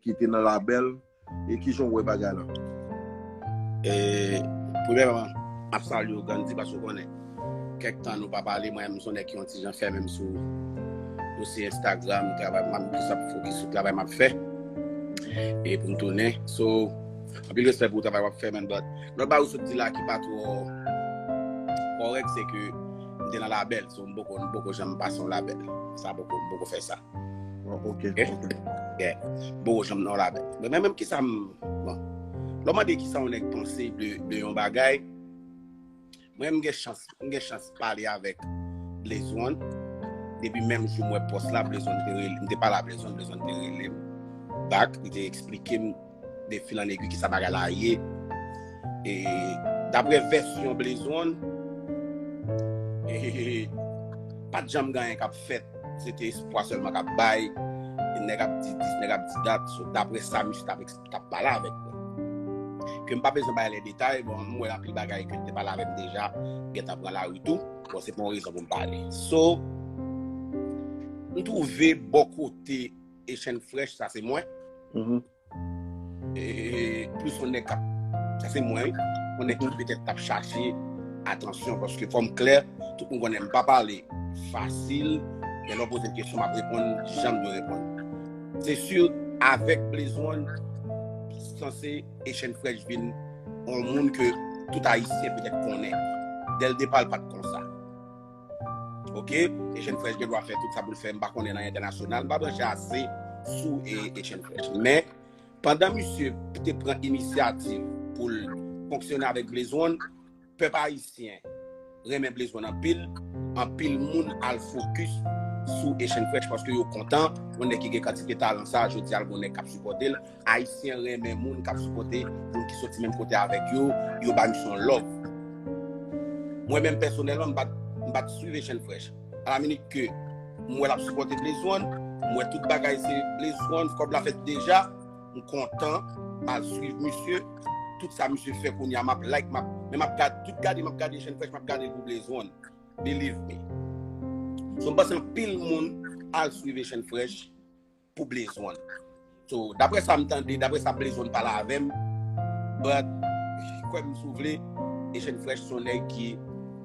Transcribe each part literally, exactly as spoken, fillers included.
ki te nan labèl, e kijan w wè bagay la? E, premyèman, m ap salye w, Gandhi, paske w konnen, kèk tan nou pa pale, mwen menm, m se yon nèg ki yon ti jan fèmen m sou dosye Instagram, travay m ap, m ap fokis sou travay m ap fè. E pou m tounen. So, anpil respè pou travay w ap fè, man, but lòt bagay ou sot di la ki pa twò kòrèk, se ke m te nan labèl, so m poko, m poko janm pase yon labèl. Sa poko, m poko fè sa. Oh, ok, ok. Yeah. Bon, janm nan la. Men menm kisa m, bon. Lè w mande kisa yon nèg panse de, de yon bagay, mwen m gen chans, m gen chans pale avèk Blaze One. Depi menm jou m wè pòs la, Blaze One te rele, m te pale a Blaze One, Blaze One te rele m back, li te eksplike m de fil an egwi kisa bagay la ye. E daprè vèsyon Blaze One, e, pa t janm gen anyen k ap fèt. Se te espwa sèlman k ap bay. Nèg ap di dis, nèg ap di dat. So, daprè sa misye t ap, t ap pale avèk mwen. Ke m pa bezwen bay lè detay, bon, m wè anpil bagay ke l te pale avè m deja, gentan pran lari tou. Bon, se pa yon rezon pou m pale. So, m twouve bò kote Echann Fresh, sa se mwen. E, plis yon nèg k ap, sa se mwen, wi. Yon nèg ki petèt t ap chache atansyon, paske fò m klè, tout moun konnen m pa pale fasil, men lè w poze m kesyon, m ap reponn jan m dwe reponn. Se si, avèk Blaze One, sanse Echann Fresh vin yon moun ke tout Ayisyen petèt konnen. Dè l depa, l pa t konsa. Ok? Echann Fresh gen dwa fè tout sa pou l fè, m pa konnen nan entènasyonal, m pa branche ase sou e, Echann Fresh. Men, pandan misye te pran inisyativ pou l fonksyone avèk Blaze One, pèp ayisyen renmen Blaze One anpil, anpil moun al fokis sou Echann Fresh paske yo kontan, yon nèg ki gen kantite talan sa, jodi a l gon nèg k ap sipòte l, Ayisyen renmen moun k ap sipòte moun ki soti menm kote avèk yo, yo ba misye yon love. Mwen menm pèsonèlman, m pa t, m pa t swiv Echann Fresh. A la minit ke m wè l ap sipòte Blaze One, m wè tout bagay se Blaze One, kòb la fèt deja, m kontan, m al swiv misye, tout sa misye fè kounye a, m ap like, m ap, men m ap gad, tout gade, m ap gade Echann Fresh, m ap gade l pou Blaze One. Believe me. So, m panse anpil moun al swiv Echann Fresh pou Blaze One. So, daprè sa m tande, daprè sa Blaze One pale avè m, but, kwè m si w vle, Echann Fresh se yon nèg ki,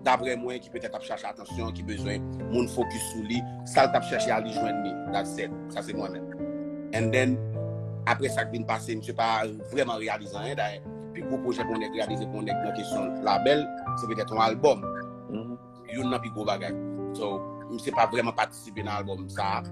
daprè mwen, ki petèt ap chache atansyon, ki bezwen moun fokis sou li. Sa l t ap chache a, li jwenn li. That's it. Sa se mwen menm. And then, apre sa k vin pase, misye pa vrèman reyalize anyen. Dayè, pi gwo pwojè pou yon nèg reyalize pou yon nèg nan kesyon labèl, se petèt yon albòm. Youn nan pi gwo bagay. So, misye pa vrèman patisipe nan albòm sa a.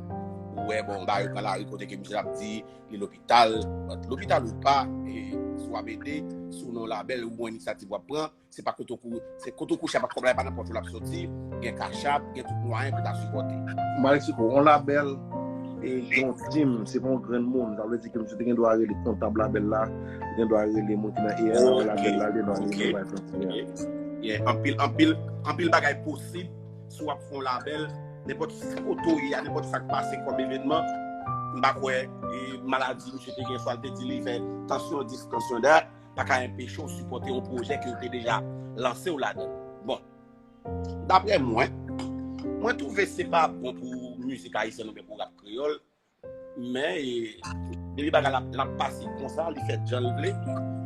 Ou wè, bon, bagay yo pran lari kote ke misye ap di li lopital. But lopital ou pa, e, si w ap ede, si w nan yon labèl, ou gon inisyativ w ap pran, se pa kote w kou-, se kote w kouche a, pa kòb la, e pa nan pòch ou l ap soti, gen Cash App, gen tout mwayen pou ta sipòte. M pral eksplike w, yon labèl, e, gen yon tim, se pa yon grenn moun. Sa vle di ke misye te gen dwa rele kontab labèl la, li te gen dwa rele moun ki nan A R nan labèl la, li te gen dwa rele moun bay konsiy. Yeah, anpil, anpil, anpil bagay posib si w ap fè yon labèl, nenpòt kote w ye a, nenpòt sa k pase kòm evènman, m pa kwè, e, maladi misye te gen, swa l te di li fè tansyon dis, tansyon dat, pa ka enpeche w sipòte yon pwojè ke w te deja lanse w ladan l. Bon, daprè mwen, mwen twouve se pa bon pou mizik ayisyèn oubyen pou rap kreyòl, men, e, depi bagay la, l ap pase konsa, li fè jan l vle,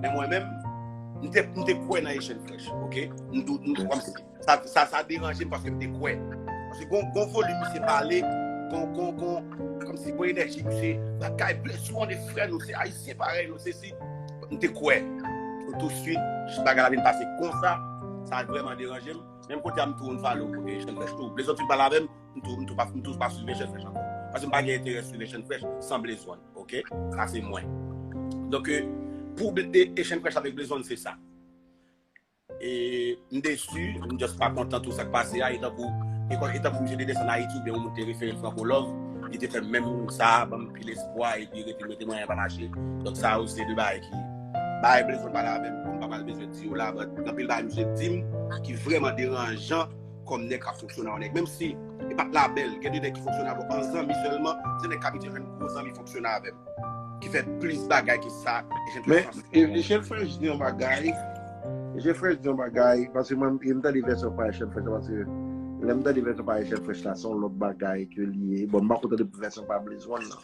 men mwen menm, m te, m te kwè nan Echann Fresh, ok? M tou, m tou kòmsi, sa, sa, sa deranje m paske m te kwè. Paske gon, gon volim misye pale, gon, gon, gon, kòmsi gon enèji misye, bagay Blaze One e frè nou, se ayisyen parèy nou, se si, m te kwè. Touswit, bagay la vin pase konsa, sa vrèman deranje m. Menm kote a m tou unfollow, e, Echann Fresh tou. Blaze One fin pale avè m, m tou, m tou pa, m tou pa swiv Echann Fresh ankò. Paske m pa gen enterè swiv Echann Fresh san Blaze One, ok? Sa se mwen. Donk, e, pou Bl-, e, Echann Fresh avèk Blaze One, se sa. E m desi, m just pa kontan tou sa k pase a, e tankou, e kon, e tankou misye te desann Ayiti, oubyen yon moun te refere l Franco Love, li te fè menm sa, ban m pil espwa, epi rete, rete mwen pa mache. Donk sa yo se de bagay ki, bagay Blaze One pale avè m, m pa pral bezwen di yo la, but gen anpil bagay misye di m ki vrèman deranjan kòm nèg k ap fonksyone an nèg. Menm si e pa t labèl, gen de nèg ki fonksyone avè w an zanmi sèlman, se nèg k abitye jwenn gwo zanmi fonksyone avè m. Ki fè plis bagay ke sa, Echann Fresh pa fè. Men, Echann Fresh di yon bagay, Echann Fresh di yon bagay, paske mwen, m tande vèsyon pa Echann Fresh la, paske Lè m tande vèsyon pa Echèl Frèch la, se yon lòt bagay ke li ye. Bon, m pa kontan de vèsyon pa Blaze One nan.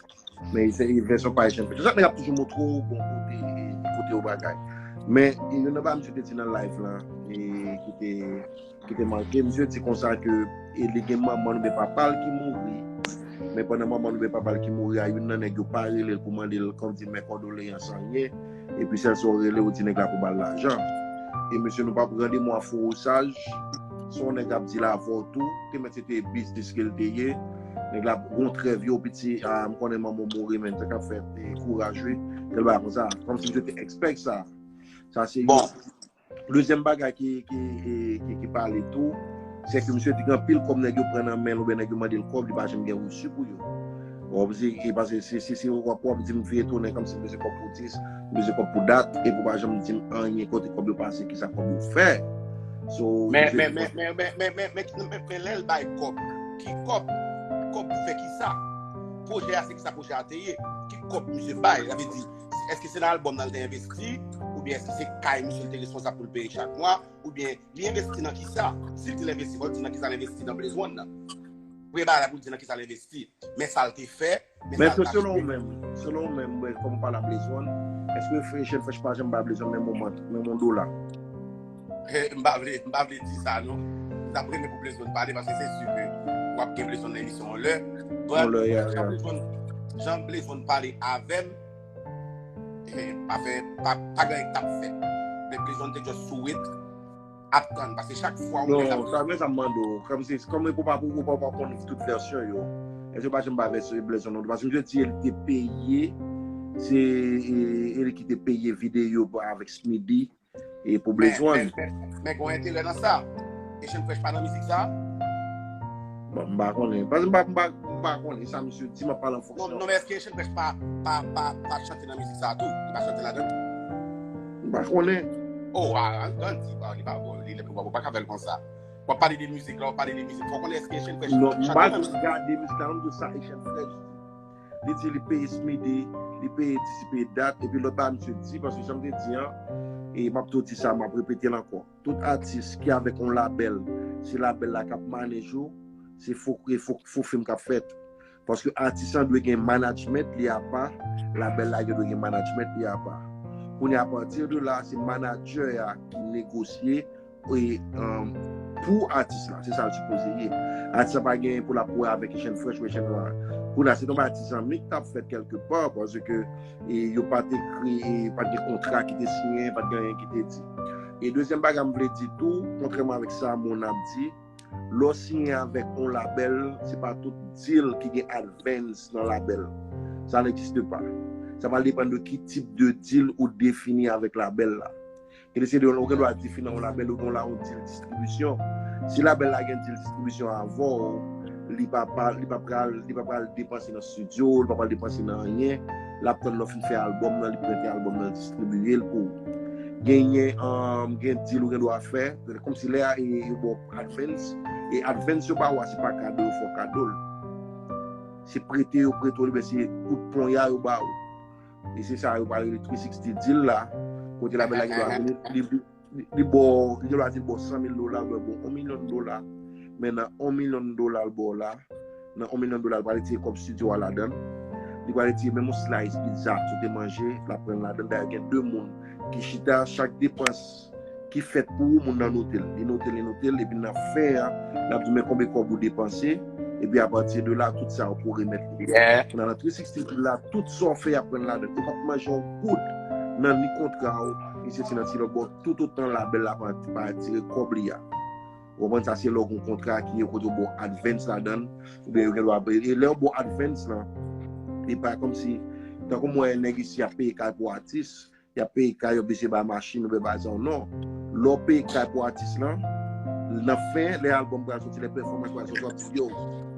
Men se vèsyon pa Echèl Frèch. Chak nèg ap toujou montre w bon kote, kote yo bagay. Men e, youn nan bagay misye te di nan live lan, e, ki te, ki te make, misye di konsa ke e, li gen manman l oubyen papa l ki mouri. Men pandan manman l oubyen papa l ki mouri a, youn nan nèg yo pa rele l pou mande l, kòm di, men kondoleyans anyen. Epi sèl sa w rele, ou di nèg la pou ba l lajan. E mesye, nou p ap randevou a Fou Wosaj. Se yon nèg k ap di l avè w tou. Te mèt se te biznis ke l te ye. Nèg la gon trè vye piti. Ah, m konnen manman w mouri, men sa k ap fèt, e, kouraj wi. Tèl bagay konsa. Kòmsi misye te expect sa. Sa se Bon, dezyèm bagay ki, ki, ki, ki, ki pale tou, se ke misye di gen anpil kòb nèg yo pran nan men l oubyen nèg yo mande l kòb, li pa janm gen resi pou yo. Bon, se, e paske se, se, se w ap, w ap di m vye tounen kòmsi m bezwen kòb pou dis, m bezwen kòb pou dat, epi w pa janm di m anyen kote kòb yo pase, kisa kòb yo fè. So, Men, je men, men, men, men, men, men, men, men lè l bay kòb, ki kòb? Kòb pou fè kisa? Pwojè a, se kisa pwojè a te ye? Ki kòb misye bay? Sa vle di, èske se nan albòm nan l te envesti? Oubyen èske se kay misye l te responsab pou l peye chak mwa? Oubyen li envesti nan kisa? Si l te envesti, fò l di nan kisa l envesti nan Blaze One nan. Premye bagay la pou l di nan kisa l envesti. Men sa l te fè, men Men sa l se pa selon ou menm, selon ou menm, mwen, kòm ou pale a Blaze One, èske Echèl Frèch pa janm ba Blaze One menm yon mant, menm yon dola? Eh, m pa vle, m pa vle di sa non. M t ap renmen pou Blaze One pale, paske se si ke w ap gen Blaze One nan emisyon an lè. But, Yon lè, yeah, jan yeah. Blaze One, jan Blaze One pale avè m, eh, pa fè, pa, pa gen anyen k t ap fèt. Men Blaze One te just sou it, ap tann, paske chak fwa ou Non, sa men sa m mande w. Kòm se, kòm ou pa, ou pa, ou pa konn tout vèsyon yo. Èske pa janm ba vèsyon Blaze One non? Paske misye di e li te peye, se e, e li ki te peye videyo avèk Smithy e pou Blaze One. Men, men, men, men gen yon enterè nan sa. Echèl Frèch pa nan mizik sa? Bon, m pa konnen. Paske m pa, m pa, m pa konnen sa misye di, m ap pale an Non, fonksyon. non, men èske Echèl Frèch pa, pa, pa, pa chante nan mizik sa tou? Li pa chante ladan? M pa konnen. Oh, a, a, ann di, pa, li pa bon, li, li, ou pa ka fè l konsa. W ap pale de mizik la, w ap pale de mizik. Fò w konnen èske Echèl Frèch Non, m chante pa nan mizik. Gade mizik la, m di sa Echèl Frèch di. Li di li peye Smithy, li peye dis, li peye dat, epi lòt bagay misye di, paske jan m te di an, e m ap tou di sa, m ap repete l ankò. Tout atis ki avèk yon labèl, se labèl la k ap manage ou, se fo, e fo, fo fim k ap fèt. Paske atis lan dwe gen management li apa, labèl la dwe gen management li apa. Kounye a, apati de la, se manager a ki negosye e, um, pou atis la, se sa l sipoze ye. Atis la pa gen pou l ap wè avèk Echèl Frèch ou Echèl Frèch. Kounye a, se tonbe atis zanmi k t ap fèt kèlke pa, paske e, yo pa t ekri, e, pa t gen kontra ki te siyen, pa t gen anyen ki te di. E dezyèm bagay m vle di tou, kontrèman avèk sa moun ap di, lè w siyen avèk yon labèl, se pa tout deal ki gen advance nan labèl. Sa n'existe pas. Sa pral depann de ki tip de deal ou defini avèk labèl la. Gen de se de, ou gen dwa defini yon labèl, ou gen la yon deal distribisyon. Si labèl la gen deal distribisyon avè w, li pa, pa, li pa pral, li pa pral depanse nan estidyo, li pa pral depanse nan anyen. L ap tann lè w fin fè albòm nan, li prete albòm nan, distribiye l pou ou. Genyen, um, gen deal ou gen dwa fè, kòmsi lè a, e, yo ba w advance, e advance yo ba w a, se pa kado yo fè w kado l. Se prete yo prete w, oubyen se kout ponya yo ba w. E se sa yo pral rele three sixty deal la, kote labèl la gen dwa vini, li, li, li ba w, li gen dwa di l ba w san mil dola, oubyen ba w yon milyon dola, men nan yon milyon dola l ba w la, nan yon milyon dola, li pral retire kòb estidyo a ladan l. Li pral retire menm yon slice pizza si w te manje, l ap pran ladan l. Dayè, gen de moun ki chita, chak depans ki fèt pou ou, moun nan note l. Li note l, li note l, epi nan fen an, l ap di, men konbyen kòb ou depanse, epi apati de la, tout sa ou pou remèt li. Yeah. Kounye a nan three sixty la, tout sa w fè, y ap pran ladan l. Ou p ap manje yon goud nan ni kontra w, ni sesi nan ti lòt bò, toutotan labèl la pa, pa retire kòb li a. Ou konprann sa, se lè w gen yon kontra ki ye kote yo ba w advance ladan l, oubyen yo gen dwa, e lè yo ba w advance lan, li pa kòmsi, tankou m wè nèg isi ap peye kay pou atis, y ap peye kay, yo oblije bay machin oubyen bay sa, non. Lè w peye kay pou atis lan, nan fen, lè albòm pral soti, lè pèfòmans pral soti, w ap di, yo,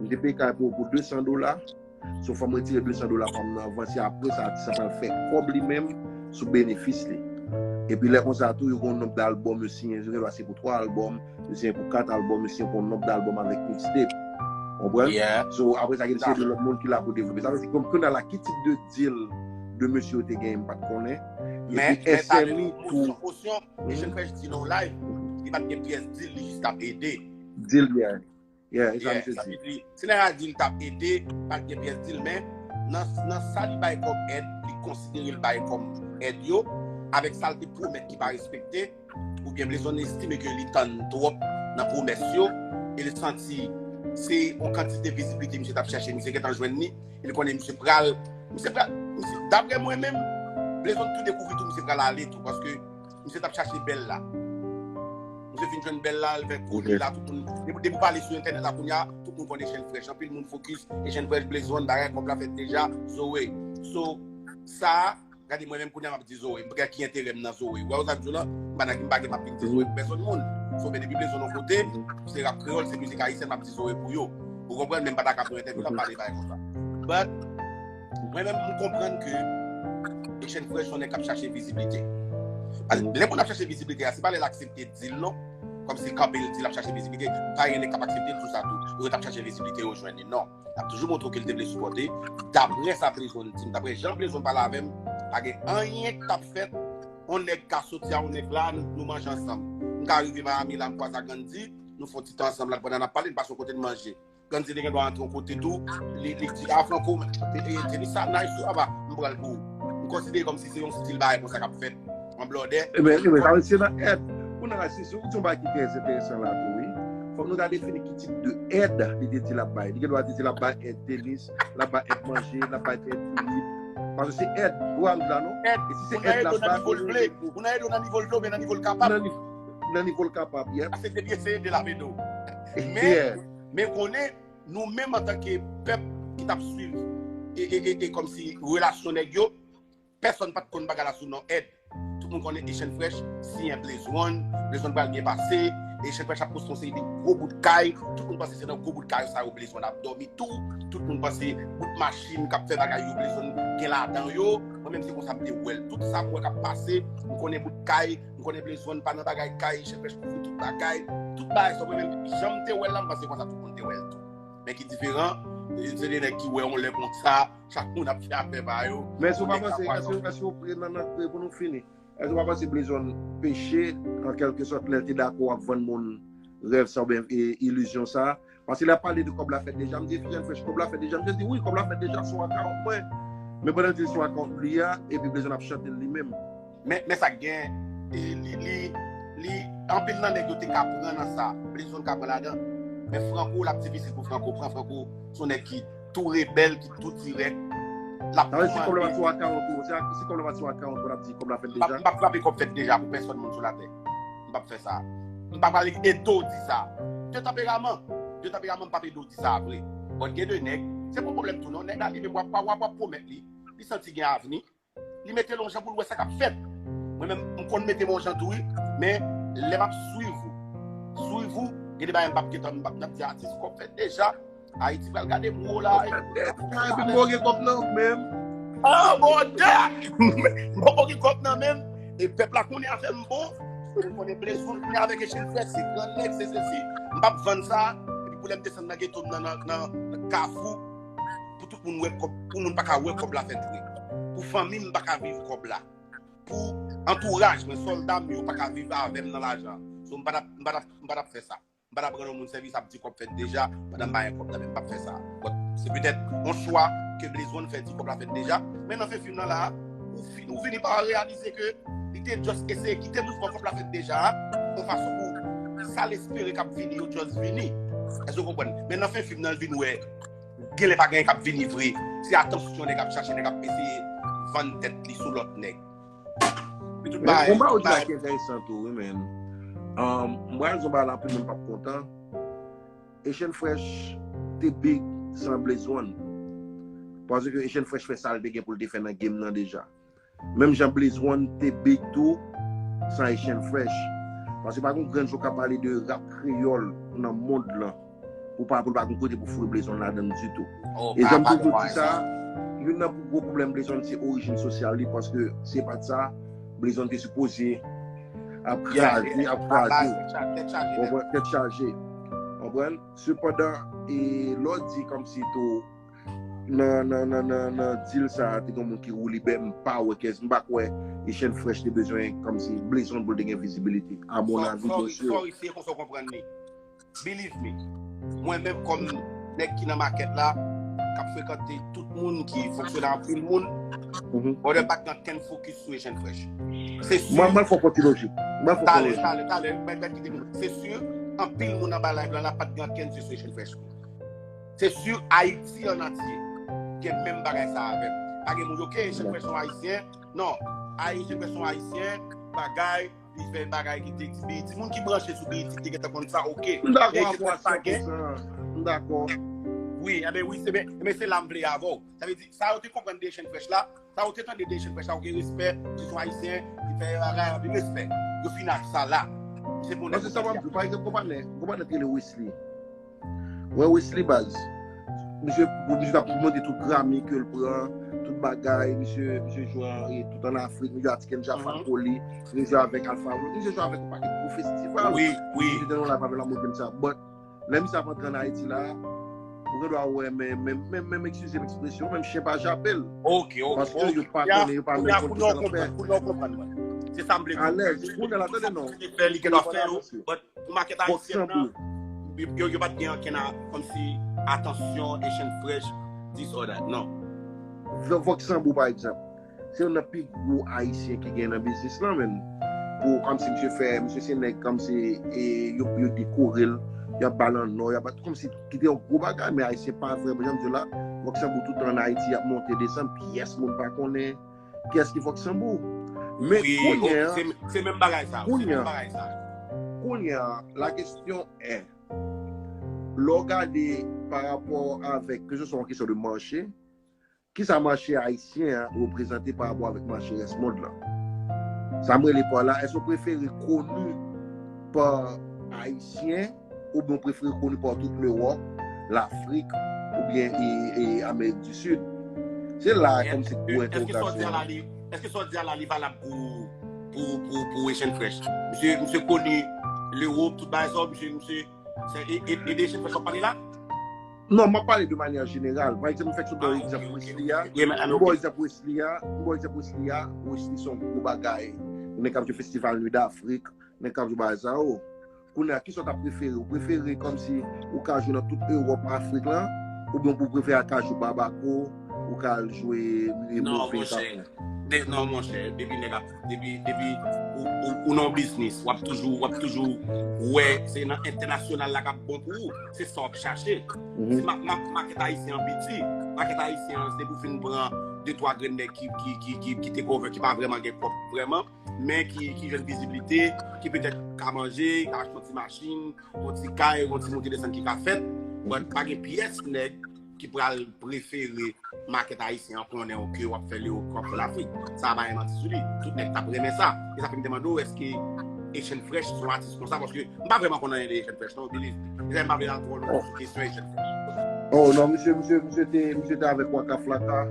m te peye kay pou, pou de san dola, so fò m retire de san dola pa m nan avanse, apre sa, atis la pral fè kòb li menm sou benefis li. Epi lè konsa tou, yo gen yon nonb dalbòm yo siyen, yo gen dwa siyen pou twa albòm, yo siyen pou kat albòm, yo siyen pou yon nonb dalbòm avèk mixtape. Konprann? Yeah. So, apre sa, gen de seri de lòt moun ki la pou devlope. Sa vle di, kounye a la, ki tip de deal de mesye yo te genyen, m pa t konnen. Men, epi men sa S M I tou. Osyon, Echèl Frèch di nan live, li pa t gen pyès deal, li jis t ap ede. Deal, yeah. Yeah, e sa misye di. Sa vle di, si nèg la di l t ap ede, pa t gen pyès di l, men nan, nan sa li bay kòm èd, li konsidere l bay kòm èd yo, avèk sa l te pwomèt ki pa respekte, oubyen Blaze One estime ke li tann twòp nan pwomès yo, e li santi se yon kantite vizibilite misye t ap chèche, misye gentan jwenn li, e li konnen misye pral, misye pral, misye, daprè mwen menm, Blaze One tou dekouvri tou, misye pral ale tou, paske misye t ap chache bèl la. Misye fin jwenn bèl la, l fè kouri la, tout moun, depi, depi w pale sou entènèt la kounye a, tout moun konn Echèn Frèch. Anpil moun fokis, Echèn Frèch, Blaze One, bagay, kòb la fèt deja, Zoe. So, sa a, gade mwen menm kounye a m ap di Zoe, m pa gen ki enterè m nan Zoe. Ou wè sa m di w la, m pa nan, m pa gen m ap vin di Zoe pou pèsòn moun. So, men depi Blaze One yon kote, se rap kreyòl, se mizik ayisyen, m ap di Zoe pou yo. Ou konprann, men m pa ta ka pran entèvyou la, pale bagay konsa. But, mwen menm, m konprann ke Echèn Frèch se yon nèg k ap chache viziblite. Paske lè moun ap chache viziblite a, se pa lè l aksepte di l non. Kòmsi kanpe l di l ap chache viziblite. Pa gen nèg k ap aksepte l sou sa tou. Yo t ap chache viziblite, yo jwenn li. Non. L ap toujou montre w ke l te vle sipòte. Daprè sa Blaze One di m, daprè jan Blaze One pale avè m, pa gen anyen k t ap fèt. Yon nèg ka soti a yon nèg la, nou, nou manje ansanm. M ka rive Miami la, m kwaze ak Gandhi, nou fè yon ti tan ansanm la, pandan n ap pale, n pase yon kote n manje. Gandhi te gen dwa antre yon kote tou, li, li di, "Ah, Franco, e, e, Denis, sa nice, tou, aba, m pran l pou ou." M konsidere kòmsi se yon stil bagay konsa k ap fèt, an blòdè. Ebyen, ebyen, sa vle di se nan èd. Kounye a, si, si w di yon bagay ki trè enteresan la tou, wi. Fòk nou ta defini ki tip de èd li te di l ap bay. Li gen dwa te di l ap bay èd Denis, l ap bay èd manje, l ap bay èd Philippe. Paske se èd, ou wè m di la, non? Èd, e si se moun nan èd ede w nan nivo l vle, moun nan ede w nan nivo l vle, oubyen nan nivo l kapab. Nan nivo, nan nivo l kapab, yep. Paske depi se ede l ap ede w. Men, men konnen, nou menm antanke pèp ki t ap swiv e, e, e, e kòmsi relasyon nèg yo, pèsòn pa t konn bagay la sou non èd. Tout moun konnen Echèn Frèch siyen Blaze One, Blaze One pral byen pase, Echèn Frèch ap konstwi yon seri de gwo bout kay, tout moun panse se nan gwo bout kay sa yo Blaze One ap dòmi tou, tout moun panse bout machin k ap fè bagay yo Blaze One gen ladan yo, mwen menm se konsa m te wè l, tout sa m wè k ap pase, m konnen bout kay, m konnen Blaze One pa nan bagay kay, Echèn Frèch kouvri tout bagay, tout bagay sa mwen menm jan m te wè l la, m panse konsa tout moun te wè l tou. Men ki diferan, se de nèg ki wè yon lè konsa, chak moun ap fè afè pa yo. Men èske w pa panse, èske, èske w pre nan, nan, pre pou nou fini? Èske w pa panse Blaze One peche, an kèlke sòt, lè l te dakò ap vann moun rèv sa oubyen, e, ilizyon sa? Paske lè l ap pale de kòb la fèt deja, m di, "Echèn Frèch, kòb la fèt deja?" M di, "Wi, kòb la fèt deja, sou akawont mwen." Men pandan l di l sou akawont li a, epi Blaze One ap chante l li menm. Men, men sa k gen, e, li, li, li, anpil nan nèg yo te ka pran nan sa. Blaze One ka pran ladan. Men Franco, l ap difisil pou Franco pran. Franco, se yon nèg ki tou rebèl, ki tou dirèk. L ap tou mande. Sa vle di si kòb la pa t sou akawont ou, se, si kòb la pa t sou akawont ou, l ap di kòb la fèt deja? M p ap, m p ap frape kòb fèt deja pou pèsòn moun sou latè. M p ap fè sa. M p ap pale de do di sa. De tanperaman. De tanperaman, m p ap edo di sa vre. Bon, gen de nèg, se pa yon pwoblèm tou non. Nèg la li menm w ap, w ap, w ap pwomèt li. Li santi gen avni. Li mete l yon jan pou l wè sa k ap fèt. Mwen menm, m konn mete m yon jan tou wi. Men, lè m ap swiv ou, swiv ou, gen de bagay m p ap gentan, m p ap, m ap di atis kòb fèt deja. Ayiti pral gade m wo la. Epi m poko gen kòb nan menm. Ah, bòdè! M poko gen kòb nan menm. E pèp la konnen afè m bon. M konnen Blaze One konnen avèk Echèn Frèch, se gran nèg, se sesi. M p ap vann sa. Epi pou lè m desann nan geto m nan, nan, nan, nan Kafou, pou tout moun wè kòb, pou moun pa ka wè kòb la fèt vre. Pou fanmi m pa ka viv kòb la. Pou antouraj mwen, sòlda m yo pa ka viv avè m nan lajan. So, m pa t ap, m pa t ap, m pa t ap fè sa. M pa t ap rann yon moun sèvis ap di kòb fèt deja, pandan m pa gen kòb nan men m, m p ap fè sa. But, se petèt yon chwa ke Blaze One fè di kòb la fèt deja. Men nan fen fim nan la, ou, fi, ou fini pa reyalize ke li te just eseye kite mouvman kòb la fèt deja a, yon fason pou sa l espere k ap vini yo just vini. Èske w konprann? Men nan fen fim nan, l vin wè, genlè pa gen anyen k ap vini vre. Se atansyon nèg ap chache, nèg ap eseye vann tèt li sou lòt nèg. Epi tout bagay, yon bagay ou di la ki enteresan tou, wi, men. Um, m pral di yon bagay la, anpil moun p ap kontan. Echèn Frèch te big san Blaze One. Paske Echèn Frèch fè sa l te gen pou l te fè nan game nan deja. Menm jan Blaze One te big tou, san Echèn Frèch. Paske pa gen yon grenn jou k ap pale de rap kreyòl nan mond lan pou pa, pou l pa gen kote pou foure Blaze One ladan l ditou. E jan m toujou di sa, youn nan gwo pwoblèm Blaze One se orijin sosyal li, paske se pa t sa, Blaze One te sipoze ap kraze, ap kraze. Tèt chaje. Konprann? Sepandan, e lè w di kòmsi tou, nan, nan, nan, nan, nan deal sa a, te gen moun ki woulibè, m pa wè kès, m pa kwè Echèn Frèch te bezwen, kòmsi, Blaze One pou l te gen vizibilite. A mon avi, byen si. Sorry, sorry, se konsa w konprann li. Believe me. Mwen menm kòm nèg ki nan makèt la, k ap frekante tout moun, ki fonksyone anpil moun, Mhm. Brother, pa t gen okenn fokis sou Asian Fresh. Se si Mwen, mwen fè konti lojik. Mwen fè Talè, konti lojik. Talè, talè, mwen mèt kite nou. Se si anpil moun anba live la, la pa t gen okenn sou Asian Fresh. Se si Ayiti an antye gen menm bagay sa avè m. Pa gen moun, ok, Asian Fresh se yon Ayisyen. Non, Asian Fresh se yon Ayisyen, bagay, li fè bagay ki te di Beyiti. Moun ki branche sou Beyiti, ki te gentan konn sa, ok. M dakò Men avè w a Asian Fresh pa san pou gen. san. M dakò. Wi, enben wi, se ben, men se la m vle avè w. Sa vle di, sa yo te konprann de Asian Fresh la, sa yo te tande de Asian Fresh la, ok, respè, se yon Ayisyen, li fè bagay, anpil respè. Yo fin ak sa la. Se pou Paske sa w ap di, pa egzanp, konprann, konprann ki rele Wesley. Wè Wesley baz. Misye, misye t ap monte tout Grammy ke l pran, tout bagay, misye, misye jwe an, e, tout an Afrik, misye atiken Jaffa Mhm. Koli, misye jwe avèk Alpha One, misye jwe avèk yon pakèt gwo festival. Wi, wi. Misye te nan la pa la mwen konn sa. But, lè misye ap antre an Ayiti la, ou gen dwa wè, men, men, men, men, eskize m ekspresyon, menm chen pa jape l. Ok, ok. Paske yo pa konnen, yo pa menm konn ki sa l ap fè. Kounye a w konprann mwen. Se sa m vle di. Alèz, kounye a la, tande non. Li fè, li gen dwa fè yo, Mesye. But pou makèt ayisyen an, yo, yo, yo pa t gen ankenn a- kòmsi atansyon, Asian Fresh, this or that, non. Vox Sambou, pa egzanp, se youn nan pi gwo ayisyen ki gen nan biznis lan, menm. Pou, kòmsi misye fè, misye se nèg, kòmsi, e, yo, yo dekore l, y ap ba l an nò, y ap ba, kòmsi ki te yon gwo bagay, men ayisyen pa vrèman, jan m di w la, Vox Sambou tout tan an Ayiti, y ap monte, desann, pyès moun pa konnen kiyès ki Vox Sambou. Men Wi, kounye a, se, se menm bagay sa, se Kounye a. Menm bagay sa. Kounye a, la question est, lè w gade pa rapò avèk, ke se swa yon kesyon de mache, kisa mache ayisyen an reprezante pa rapò avèk mache rès mond lan? Sa m rele pa la, èske w prefere koni pa ayisyen oubyen w prefere koni pa tout Lewòp, Lafrik oubyen e, e Amerik di Sid? Se la kòmsi gwo Èske sa w di a entèwogasyon. La li, èske sa w di a la li valab pou, pou, pou, pou Asian Fresh? Misye, misye koni Lewòp, tout bagay sa, misye, misye, se e, e, e de Asian Fresh w ap pale la? Non, m ap pale de manyè jeneral. Pa egzanp, m fèk sot Ah, bay ok, egzanp ok, Wesley a. ok. Yeah, man, M bay ok. Egzanp Wesley a. M bay Egzanp Wesley a. Wesley se yon gwo bagay. Nèg k ap jwe festival Nuit d'Afrique. Nèg k ap jwe bagay sa yo. Kounye a, kisa w ta prefere? Ou prefere kòmsi ou ka jwe nan tout Ewòp, Afrik lan? Oubyen ou prefere al ka jwe Bamako, ou ka al jwe e, Non, Move monchè. Kapon? De, non, monchè. Depi nèg ap, depi, depi ou, ou, ou nan yon biznis, w ap toujou, w ap toujou wè se nan entènasyonal la k ap bon pou ou. Se sa w ap chache. Mhm. Ma, ma, makèt ayisyen an piti. Makèt ayisyen an, se pou fin pran de twa grenn nèg ki, ki, ki, ki, ki te cover, ki pa vrèman gen kòb vrèman, men ki, ki jwenn viziblite, ki petèt ka manje, ka achte yon ti machin, yon ti kay, yon ti monte desann ki ka fèt. But pa gen pyès nèg ki pral prefere makèt ayisyen an konnen w ke w ap fè Lewòp, ke w ap fè Lafrik. Sa pa gen manti sou li. Tout nèg t ap renmen sa. E sa fè m te mande w, èske Asian Fresh se yon atis konsa? Paske m pa vrèman konn anyen de Asian Fresh, non, believe. E sa m pa vle al twò lontan sou kesyon Asian Fresh. Oh non, misye, misye, misye te, misye te avèk Waka Flocka.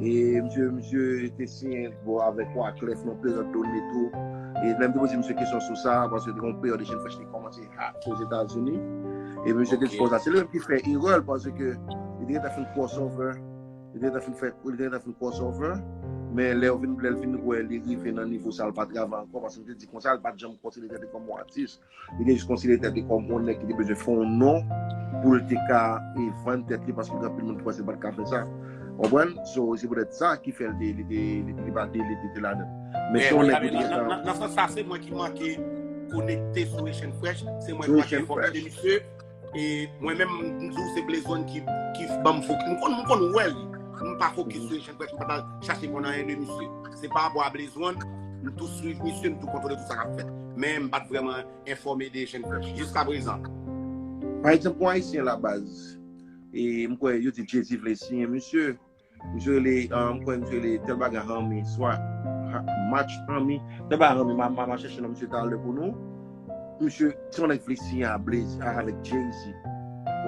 E misye, misye te siyen bon, avèk Wyclef nan peryòd done tou. E lè m te poze misye kesyon sou sa, paske te yon peryòd Asian Fresh te kòmanse hot Ozetazini. E misye te di konsa, se li menm ki fè erè l, paske li te gentan fin crossover. Li te gentan fin fè, li te gentan fin crossover. Men lè yo vin, lè l vin wè li rive nan nivo sa, l pa travay ankò, paske m te di konsa, l pa t janm konsidere li kòm yon atis. Li te jis konsidere tèt li kòm yon nèg ki te bezwen fè yon non pou l te ka e, vann tèt li, paske gen anpil moun ki panse l pa t ka fè sa. Konprann? So, se poutèt sa ki fè l te, li te, li te, li pa te, li te, te ladan. Men se yon nèg ki te Nan, gentan nan, nan sans sa, se mwen ki manke konekte sou Asian Fresh, se mwen Sou ki manke Asian enfòme de Fresh. misye. E mwen menm, m di w se Blaze One ki, ki ban m fokis. M konn, m konn wè l. M pa fokis sou Asian Fresh, m pa t al chache konn anyen de misye. Se pa rapò a Blaze One, m tou swiv misye, m tou kontwole tout sa k ap fèt. Men m pa t vrèman enfòme de Asian Fresh jiska prezan. Pa egzanp, yon Ayisyen la baz, e m kwè yo di Jay-Z vle siyen misye. Misye rele, ah, m kwè misye rele tèl bagay Hami, swa ha- Match Hami. Tèl bagay Hami, m a, m a, m a chèche non misye talè pou nou. Misye, se yon nèg vle siyen a Blaze, a, avèk Jay-Z.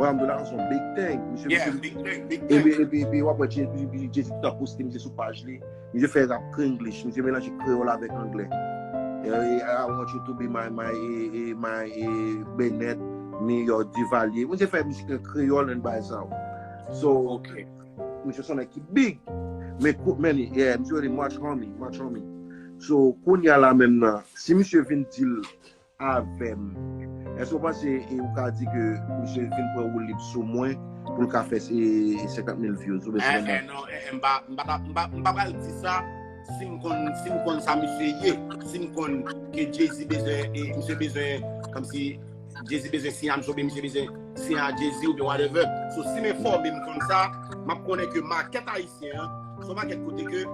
Wè, m di la, se yon big thing. Misye, Yeah, misye, big thing, big epi, thing. epi, epi, w ap wè Jay-, Jay-Z t ap poste, misye sou paj li. Misye fè rap Krienglish, misye melanje kreyòl avèk anglè. E, e, I want you to be my, my, e, e, my, e, Bennett, New York, Duvalier. Misye fè mizik an kreyòl and bagay sa yo. So, Ok. misye se yon nèg ki big. Men, kou- men, yeah, misye rele March Homie, March Homie. So, kounye a la menm nan, si misye vin deal avè m, Èske w panse e ou ka di ke misye vin pran woulib sou mwen pou l ka fè e, senkant mil views oubyen senkant mil? Non, eh, eh, m pa m pa ta- m pa- m pa pral di sa si m konn si m konn sa misye ye, si m konn ke Jay-Z bezwen e misye bezwen kòmsi Jay-Z bezwen siyen a misye oubyen misye bezwen siyen a Jay-Z oubyen whatever. So si m enfòme m konn sa, m ap konnen ke makèt ayisyen an se yon makèt kote ke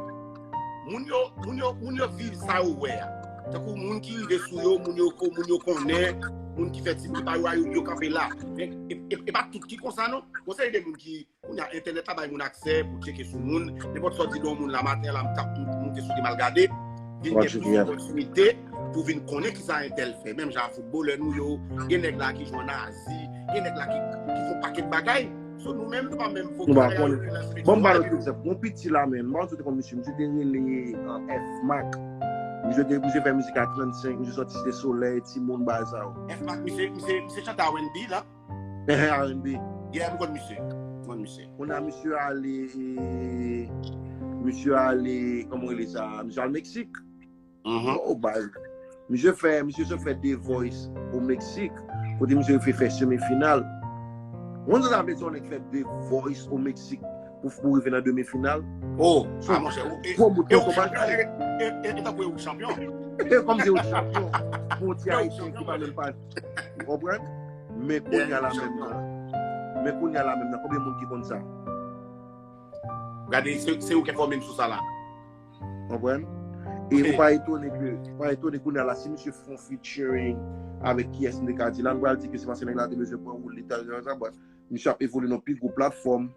moun yo moun yo moun yo viv sa yo wè a. Tankou moun ki rive sou yo, moun yo ko- moun yo konnen, moun ki fè ti bri pa yo a yo yo kanpe la. Men e, e, e pa tout ki konsa non. Gon seri de moun ki kounye a entènèt la bay moun aksè pou tcheke sou moun. Nenpòt sa w di de yon moun la maten an la m t ap m- moute sou li m al gade. Vin gen plis opòtinite pou vin konnen kisa entèl fè. Menm jan a foutbolè nou yo, gen nèg la ki jwe an Azi, gen nèg la ki ki fè yon pakèt bagay. So nou menm nou pa menm Nou pa konnen. Bon, m ba nou egzanp. Yon piti la menm, m pa konn si w te konn misye, misye te rele F-Mac. Misye te misye fè mizik a trannsenk, misye sòti Site Solèy, Timoun, bagay sa yo. F-Mac, misye, misye, misye chante R and B la. R and B. Yeah, m konn misye. M konn misye. Kounye a misye ale, e, misye ale, kòman w rele sa, misye al Meksik. Oh, baz. Misye fè, misye sot fè The Voice o Meksik, kote misye rive fè semi final. Ou konn sa sa vle di yon nèg fè The Voice o Meksik pou pou rive nan demi final? Oh, ah, monchè, ou- e- Gwo bout e- tonton bagay. e- e- e tankou ou chanpyon. E kòm se yon chanpyon pou yon ti ayisyen ki pa menm pa. Ou konprann? Men kounye a la menm nan. Men kounye a la menm nan. Konbyen moun ki konn sa? Gade, se se ou ki enfòme m sou sa la. Konprann? E ou pa etone ke, pa etone kounye a la, si misye fè yon featuring avèk kiyès m te ka di la, nou pral di ke se paske nèg la te bezwen pran woul li, tal, tal, tal, bon, misye ap evolye nan pi gwo platfòm.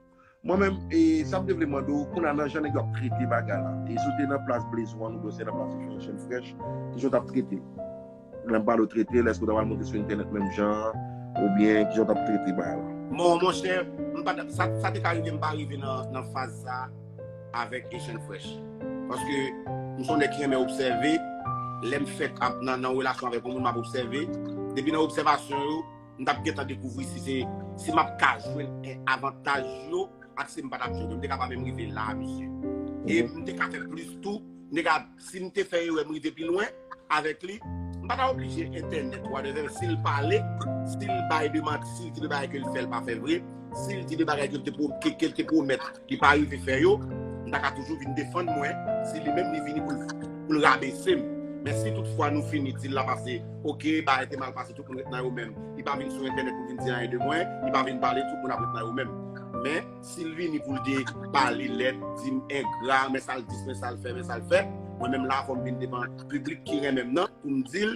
Mwen menm, e sa m te vle mande w, kounye a nan jan nèg yo ap trete bagay la. E si w te nan plas Blaze One oubyen w te nan plas Fresh and Fresh, kijan w t ap trete l? Lè m pale w trete l, èske w ta pral monte sou entènèt menm jan an? Oubyen kijan w t ap trete bagay la? Bon, monchè, m pa t- sa, sa te ka rive m pa rive nan, nan faz sa avèk Asian Fresh. Paske m se yon nèg ki renmen obsève, lè m fèk ap nan, nan relasyon avèk yon moun, m ap obsève. Depi nan obsèvasyon yo, m t ap gentan dekouvri si se si m ap ka jwenn en avantaj yo ak si m pa t ap jwenn yo. M te ka pa menm rive la, misye. E m te ka fè plis tou, m te ka, si m te fè erè, m rive pi lwen avèk li, m pa ta oblije entènèt, whatever, si l pale, si l bay de manti, si l di de bagay ke l fè, l pa fè vre, si l di de bagay ke l te pwo- ke, ke l te pwomèt, li pa rive fè yo, m ta ka toujou vin defann mwen, si li menm li vini pou l, pou l rabese m. Men si toutfwa nou fini, di l la pase, oke, bagay te mal pase, tout moun ret nan yo menm. Li pa vin sou entènèt pou vin di anyen de mwen, li pa vin pale, tout moun ap ret nan yo menm. Men, si l vini pou l te pale lèd, di m engra, men sa l di, men sa l fè, men sa l fè, mwen menm la, fò m vin devan piblik ki renmen m nan, pou m di l,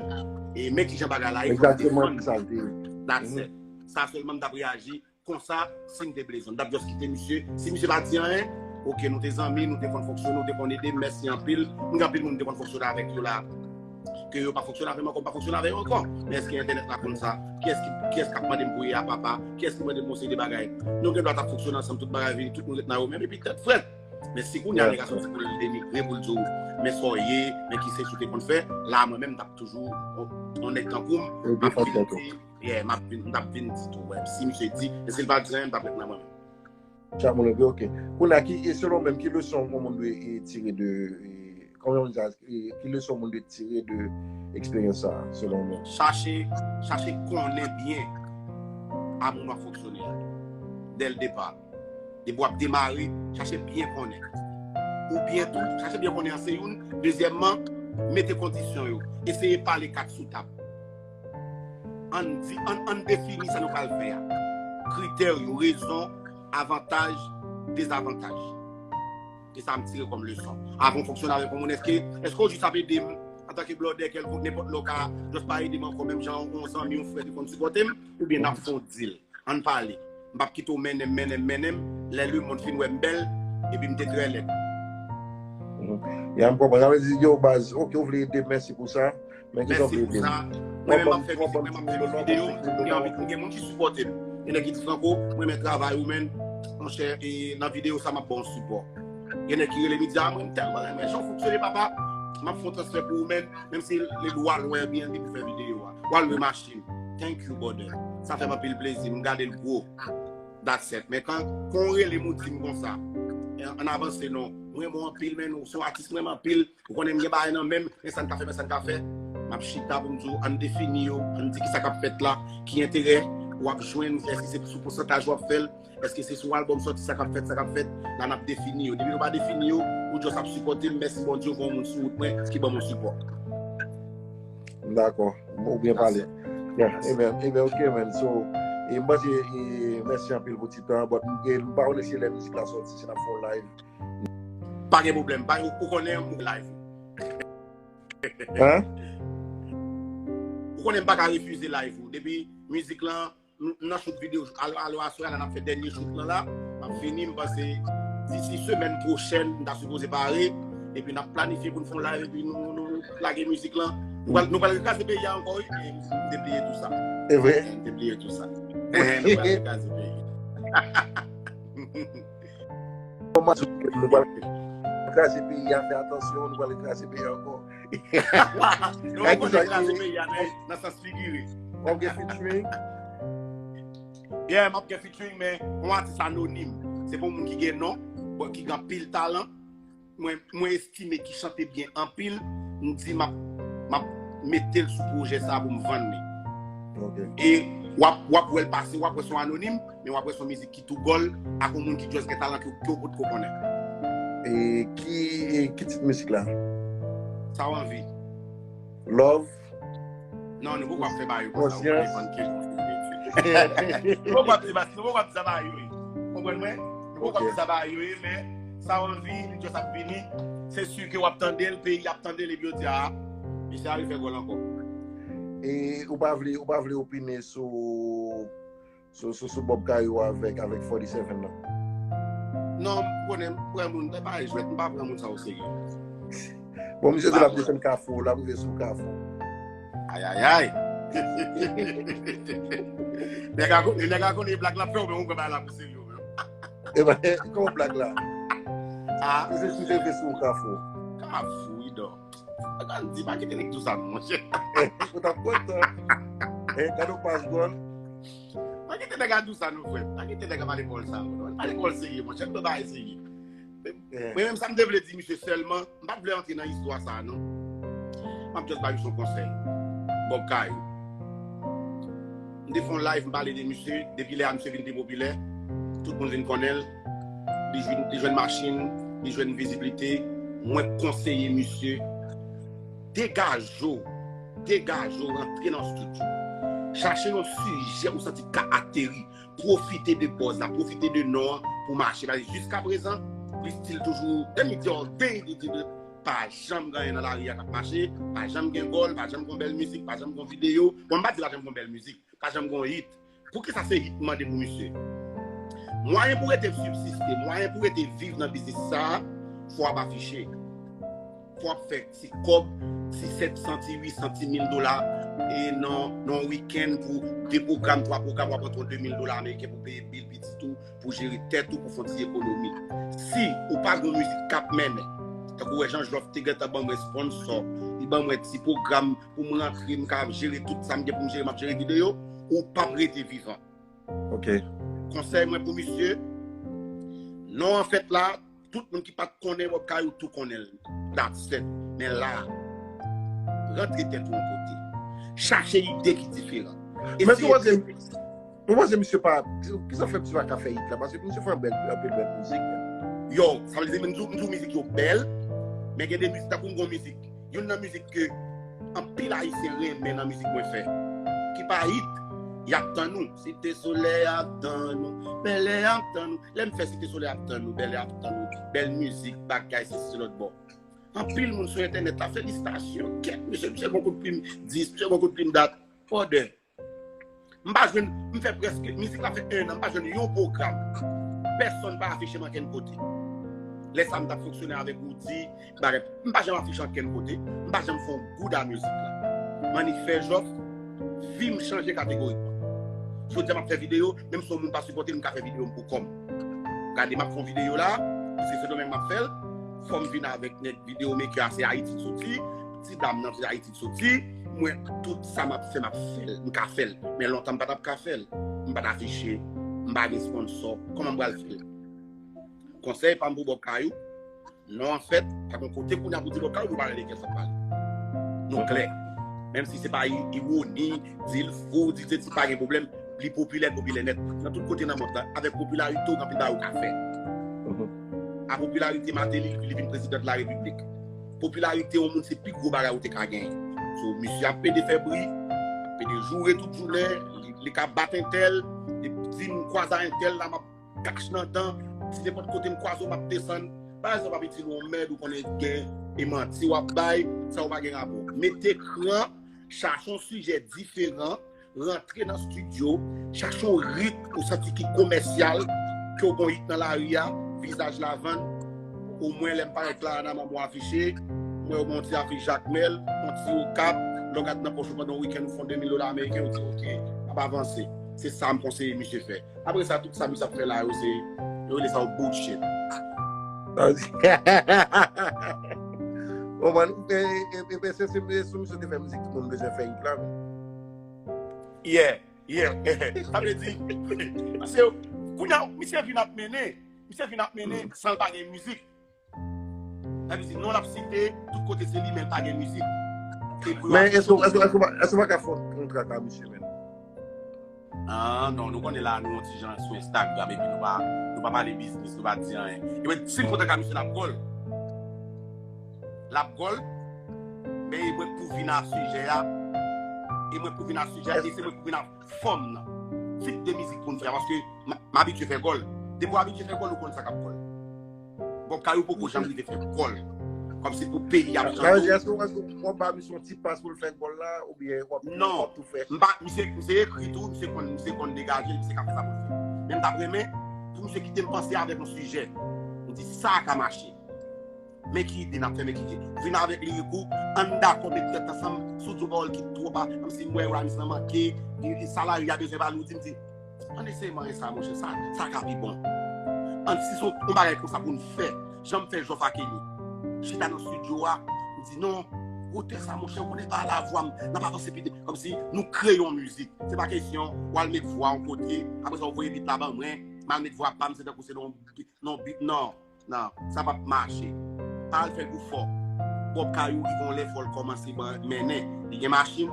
e men kijan bagay la ye, fò m defann mwen. That's it. Sa sèlman m t ap reyaji konsa, si m te Blaze One. M t ap just kite misye. Si misye pa di anyen, oke, nou te zanmi, nou te konn fonksyone, nou te konn ede m, mèsi anpil. M gen anpil moun m te konn fonksyone avèk yo la. Ke yo pa fonksyone avè m ankò, m pa fonksyone avè yo ankò. Men èske entènèt la konn sa? Kiyès ki, kiyès k ap mande m voye a papa? Kiyès ki mande m yon seri de bagay? Nou gen dwa t ap fonksyone ansanm, tout bagay vini, tout moun ret nan yo menm, epi tèt frèt. Men si kounye a nèg la soti pou l denigre, pou l di w, men sa w ye, men ki se sou te konn fè, la mwen menm m t ap toujou yon, yon nèg tankou m, m ap vin di, yeah, m ap vin, m t ap vin di tou, wè, si misye di, men si l pa di anyen, m t ap ret nan mwen menm. Chak moun oke, oke. Kounye a, ki, e selon w menm, ki leson yon moun dwe e, tire de, e, kòman yon di sa, e, ki leson yon moun dwe tire de eksperyans sa, selon w menm? Chache, chache konnen byen a moun w ap fonksyone a, dès le départ. Depi w ap demare, chache byen konnen. Oubyen tou, chache byen konnen an se youn. Dezyèmman, mete kondisyon yo. Eseye pale kat sou tab. Ann di, ann, ann defini sa nou pral fè a. Kritè yo, rezon, avantaj, dezavantaj. E sa m tire kòm leson. Avan w fonksyone avèk yon moun, èske, èske w jis ap ede m antanke blòdè kèlkonk, nenpòt lè w ka just pa ede m ankò, menm jan yon zanmi, yon frè te konn sipòte m, oubyen n ap fè yon deal? Ann pale. M p ap kite w mennen m, mennen m, mennen m. Lè lemonn fin wè m bèl, epi m te trè lèd. Ya, m konprann. Sa vle di, yo, baz, oke, ou vle ede m, mèsi pou sa. Men ki jan w vle ede m? Mwen menm m ap fè mizik, mwen m ap fè lòt videyo, m gen anvi, m gen moun ki sipòte m. Gen nèg ki di, Franco, mwen renmen travay ou, men, monchè, e nan videyo sa, m ap ba w sipò. Gen nèg ki rele m, di, a, mwen, m tèlman renmen jan w fonksyone, papa. M ap fè yon transfè pou ou, men, menm si li lwen, byen, li pou fè videyo a. W al lwe machin. Thank you, brother. Sa fè m anpil plezi. M gade l gwo. That's it. Men kan, kan w rele m, ou di m konsa. Ann avanse, non. Mwen renmen w anpil, men ou se yon atis mwen renmen anpil. Ou konnen m gen bagay nan men m, men sa n ka fè, men sa n ka fè. M ap chita pou m di w, ann defini yo, ann di ki sa k ap fèt la, ki enterè w ap jwenn, èske se sou pousantaj w ap fè l, èske se sou albòm sòti sa k ap fèt, sa k ap fèt, la n ap defini yo. Depi nou pa defini yo, ou just ap sipòte m, mèsi Bondye, ou gen yon moun sou wout mwen ki ban m yon sipò. Dakò, ou byen pale. Yeah, amen, amen, ok, man. So, e m panse, e, mèsi anpil pou ti tan, but e, m pa konnen si lè mizik la sòti, si n ap fè yon live. Pa gen pwoblèm, pa, ou, ou konnen m live. Hein? Ou konnen m pa ka refize live ou. Depi mizik lan, m nan shoot videyo, alò, alò, aswè a la, n ap fè dènye shoot lan la, m ap fini, m panse, disi semèn pwochèn, m ta sipoze pare, epi n ap planifye pou n fè yon live, epi nou, nou, nou lage mizik lan. Nou pral, nou pral kraze peyi a ankò, wi, men m te bliye tou sa. E vre? M te bliye tou sa. Eh, nou pral kraze peyi a. Kòman nou pral kraze peyi a, fè atansyon, nou pral kraze peyi a ankò. Nou pral kraze peyi a nan, nan sans figire. W ap gen featuring? Yeah, m ap gen featuring, men yon atis anonim. Se pa yon moun ki gen non, but ki gen anpil talan. Mwen, mwen estime ki chante byen anpil. M di m ap, m ap mete l sou pwojè sa pou m vann li. Ok. E w ap, w ap wè l pase, w ap wè se yon anonim, men w ap wè se yon mizik ki tou gòl, ak yon moun ki just gen talan ke, ke w potko konnen. E ki, e ki tit mizik la? Sa w anvi? Love? Non, nou poko ap fè ba yo konsa, ou konn defann ke. Nou poko ap di ba, nou poko ap di sa ba yo ye. Konprann mwen? Nou poko ap di sa ba yo ye, men sa w anvi, li just ap vini. Se si ke w ap tande l, peyi ap tande l, epi yo di, ah, misye a refè gòl ankò. E ou pa vle, ou pa vle opine sou sou, sou, sou Bob Kayou avèk, avèk forty-seven nan? Non, m konnen, m pran moun, lè pa jwèt, m pa pran moun sa o serye. Bon, misye di l ap desann Kafou, l ap rive sou Kafou. Ay, ay, ay. Nèg a konnen, nèg a konnen blag la fè w, men ou pran bagay la pou serye, men. E ben, kòman blag la? Ah, Misye di l rive sou Kafou. Kafou, idò. Gade, di pa kite nèg di w sa non, monchè. Ou t ap kontan. Eh, gade yon pas gòl. Pa kite nèg a di w sa non, frè. Pa kite nèg a pale pawòl sa non. Pale pawòl serye, monchè. Nou bagay serye. Mwen menm sa m te vle di misye sèlman, m pa t vle antre nan istwa sa non. M ap just ba misye yon konsèy. Bob Kayou. M te fè yon live, m pale de misye, depi lè a misye vin pi popilè, tout moun vin konnen l, li jwenn, li jwenn machin, li jwenn viziblite, mwen konseye misye, degaje w, degaje w, rantre nan estidyo. Chache yon sijè ou santi k ka ateri, pwofite de buzz la, pwofite de non an pou mache. Paske jiskaprezan, li still toujou, dem li di all day, li di, pa janm gen anyen nan lari a k ap mache, pa janm gen gòl, pa janm gen yon bèl mizik, pa janm gen yon videyo. Bon, m pa di pa janm gen yon bèl mizik, pa janm gen yon hit. Poukisa se hit m mande pou misye? Mwayen pou rete sibsiste, mwayen pou rete viv nan biznis sa a, fò w ap afiche. Fò w ap fè ti kòb, ti sèt san, ti uit san, ti mil dola, e nan, nan yon wikenn pou de pwogram, twa pwogram, w ap rantre de mil dola ameriken pou peye bil pitit ou, pou jere tèt ou, pou fè yon ti ekonomi. Si ou pa gen yon mizik k ap mennen, tankou wè Jan Jòf te gentan ban mwen sponsò, li ban mwen ti pwogram pou m rantre, m ka jere tout sa m gen pou m jere, m ap jere videyo, ou p ap rete vivan. Ok. Konsèy mwen pou misye, non an fèt la, tout moun ki pa t konnen Bob Kayou tou konnen l. That's it. Men la, rantre tèt ou yon kote. Chache ide ki diferan. E Men si tou wè, mwen panse misye pa, kisa fè misye pa ka fè hit la? Paske misye fè anpil, anpil bèl mizik. Yo, sa vle di, m di w, m di w mizik yo bèl, men gen de mizik, tankou m gon mizik, youn nan mizik ke anpil Ayisyen renmen nan mizik mwen fè, ki pa hit, Y ap tann ou, Site Solèy ap tann ou, Bèlè ap tann ou. Lè m fè Site Solèy ap tann ou, Bèlè ap tann ou, bèl mizik, bagay, sesi lòt bò. Anpil moun sou entènèt la, felisitasyon, kèt, misye, misye gon kout plim dis, misye gon kout plim dat, pòdè. M pa jwenn, m fè prèske, mizik la fè en an, m pa jwenn yon pwogram. Pèsonn pa afiche m ankenn kote. Lè sa m t ap fonksyone avèk Roody, bagay, m pa janm afiche ankenn kote, m pa janm fè yon gouda mizik la. M annik fè Jòf, vi m chanje kategorikman. Jodi a m ap fè videyo, menm si yon moun pa sipòte m, m ka fè videyo m pou kò m. Gade, m ap fè yon videyo la, se Sendomeng m ap fè l, fò m vin avèk nèg videyo maker a, se Ayiti l soti, ti dam nan se Ayiti l soti, mwen, tout sa m ap fè, m ap fè l, m ka fè l. Men lontan m pa t ap ka fè l, m pa t afiche, m pa gen sponsò, kòman m pral fè l? Konsèy pa m pou Bob Kayou, non an fèt, pa gen kote kounye a pou di Bob Kayou, nou pa rele kè sòt pale. Nou klè. Menm si se pa i- iwoni, di l fou, di se ti pa gen pwoblèm, li popilè, popilè nèt. Nan tout kote nan mond lan, avèk popilarite w, gen anpil bagay ou ka fè. A popilarite Martelly, li vin prezidan de la repiblik. Popilarite yon moun se pi gwo bagay ou te ka genyen. So, misye ap pede fè bri, ap pede joure tout jounen, li, li ka bat entèl, li di m kwaze entèl la, m ap kach nan dan, si nenpòt kote m kwaze w, m ap desann. Pa egzanp, ap itil yon mèd ou konnen gen e manti w ap bay, sa ou pa gen rapò. Mete kran, chache yon sijè diferan, rantre nan estidyo, chache yon rit ou santi ki komèsyal, ke w gon hit nan lari a, vizaj la vann, omwen lè m parèt la, nan manman afiche, mwen yon ti afich Jakmèl, yon ti Okap, lè w gad nan pòch ou pandan yon wikenn ou fè yon de mil dola ameriken, ou di, "Ok, m ap avanse." Se sa m konseye misye fè. Apre sa, tout sa misye ap fè la yo, se, yo rele sa yo bullshit. Sa vle di, konprann, e, e, e, e, se, se, se sou misye te fè mizik tout moun bezwen fè hit la, men. Yeah, yeah. Sa vle di, se, kounye a, misye vin ap mennen, misye vin ap mennen san l pa gen mizik. Sa vle di, non l ap site, tout kote se li, men l pa gen mizik. Men èske èske èske w pa ka fè yon kontra ak misye, men? Ah, non, nou konnen la, nou yon ti jan sou Instagram, epi nou pa, nou pa pale biznis, nou pa di anyen. Epi, si m kontak ak misye, l ap gòl. L ap gòl, men e mwen k pou vin a sijè a, e mwen k pou vin a sijè a, e se mwen k pou vin a fòm nan. Fit de mizik pou n fè, paske m abitye fè gòl. Depi w abitye fè gòl, ou konn sa k ap gòl. Bob Kayou poko janm rive fè gòl. Kòmsi pou peyi ap chanje. Èske w ap ba misye yon ti pas pou l fè gòl la, oubyen w ap tou fè? Non, m pa, misye, misye ekri tou, misye konn, misye konn degaje l, misye ka fè sa pou l fè. Men m t ap renmen pou misye kite m panse avèk yon sijè. M di sa ka mache. Men ki ide n ap fè, men ki ide. Vin avèk lirik ou, ann dakò met tèt ansanm, si w di yon pawòl ki twò ba, kòmsi m wè rhymes lan manke, li, li, sa lari a bezwen ba nou, di m di, ann eseye manyen sa, monchè, sa, sa ka pi bon. Ann, si se yon bagay konsa pou n fè, jan m fè Jòf ak Kenny. Chita nan estidyo a, m di, "Non, wotè sa, monchè, ou konnen pa lavwa m, n ap avanse pi de." Kòmsi nou kreye yon mizik. Se pa kesyon, w al met vwa yon kote, apre sa, w voye bit la ban mwen, m al met vwa pa m, se tankou se nan yon bit, non. Non, sa p ap mache. Pa al fè l pou fò. Bob Kayou rive yon lè fò l kòmanse mennen. Li gen machin,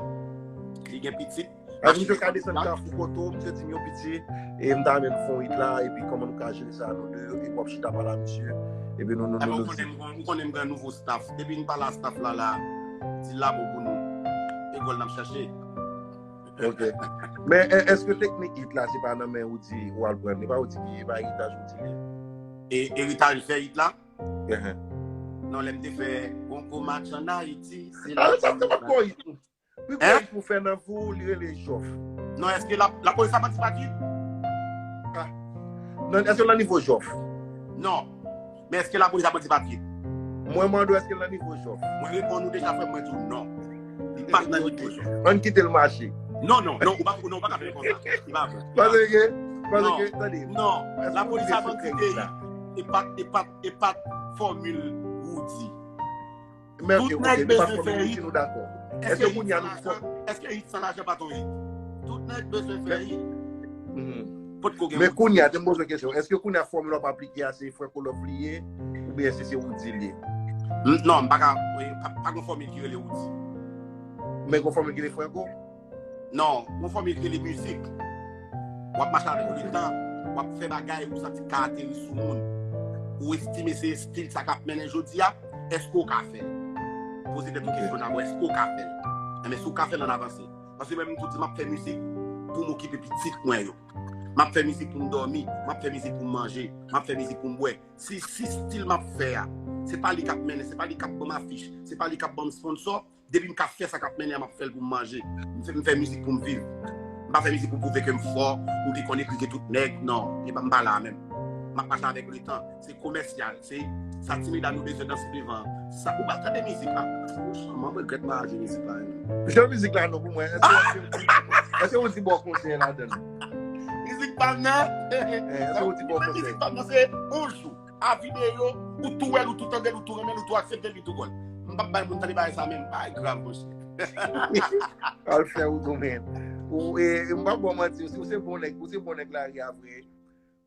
li gen pitit. Machin li ka desann Kafou Koto, misye di m yon piti, e m ta renmen nou fè yon hit la, epi kòman nou ka jere sa nou de, epi w ap chita pale a misye, epi nou, nou, nou, nou. Ou konnen m gen nouvo staff. Depi n pale a staff la, la, di l la bon pou nou. E gòl n ap chache. Ok. Men èske teknik hit la se pa nan men Roody ou al pran? E pa Roody ki, e pa eritaj Roody li ye? E eritaj fè hit la? Non, lè m te fè Gongo Match ann Ayiti, se la. Alò sa m te pa t kwè hit. Pi gwo hit pou fè nan vi w, li rele Jòf. Non, èske la, lapolis ap anti patri? Non, èske l nan nivo Jòf? Non. Men èske lapolis ap anti patri? Mwen mande w èske l nan nivo Jòf? Mwen reponn ou deja frè m, mwen di w non. Li pa t nan nivo Jòf. Ann kite l mache. Non, non, non, ou pa, non, ou pa ka fè l konsa. Li pa vre. Paske, paske, tande. Non, lapolis ap anti peyi. E pa, e pa, e pa fòmil Roody. Tout nèg bezwen fè hit. Èske kounye a nou fò? Èske hit san lajan pa t on hit? Tout nèg bezwen fè hit. Potko gen. Men kounye a, te m poze w kesyon. Èske kounye a fòmil w ap aplike a se Franco Love li ye? Oubyen se, se Roody li ye? Non, m pa ka, pa, pa gen fòmil ki rele Roody. Men gen fòmil ki rele Franco? Non, yon fòmil ki rele mizik. W ap mache avèk letan, w ap fè bagay ou santi ka ateri sou moun. Ou estime se estil sa k ap mennen jodi a, èske w ka fè l? Poze tèt ou kesyon dabò, èske w ka fè l? Enben, si w ka fè l, ann avanse. Paske mwen menm, m toujou di, m ap fè mizik pou m okipe pitit mwen yo. M ap fè mizik pou m dòmi, m ap fè mizik pou m manje, m ap fè mizik pou m bwè. Si, si estil m ap fè a, se pa li k ap mennen, se pa li k ap ban m afich, se pa li k ap ban m sponsò, depi m ka fè sa k ap mennen an, m ap fè l pou m manje. M fè, m fè mizik pou m viv. M pa fè mizik pou m pwouve ke m fò, m pi konn ekri ke tout nèg. Non, e pa m pa la menm. M ap mache avèk letan. Se komèsyal. Se sa ti medam yo bezwen danse devan. Sa, ou pa tande mizik la. Franchman, mwen regrèt m pa jwe mizik la. Jan mizik la non pou mwen. Èske ou di bon konsèy ladan l? Mizik pa m nan. Èske ou di bon konsèy? Mizik pa m nan se on jou. A videyo, ou tou wè l, ou tou tande l, ou tou renmen l, ou tou aksepte l, li tou gòl. M p ap bay moun tande bagay sa menm, bagay grav monchè. Al fè ou tou menm. Ou, e, m p ap ba w manti, ou se bon nèg, ou se bon nèg lari a vre.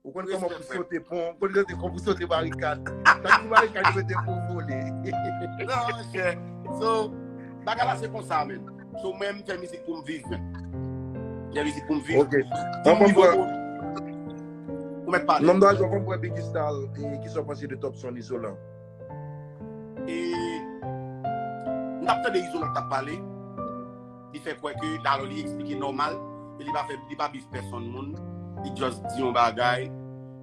Ou konn kòman pou sote pon, ou konn sote kòman pou sote barikad. Sa ki barikad yo mete pou vole. Non, monchè. So, bagay la se konsa menm. So mwen, m fè mizik pou m viv, men. M fè mizik pou m viv. Ok. Di Ann m nivo pran. Ou mèt pale. Non, m ta jwe, ann pran Biggie Stalls, e kisa w panse de Top Son Izolan? E m t ap tande Izolan k t ap pale. Li fè kwè ke, alò, li eksplike nòmal, men li pa fè, li pa beef pèsonn moun. Li just di yon bagay,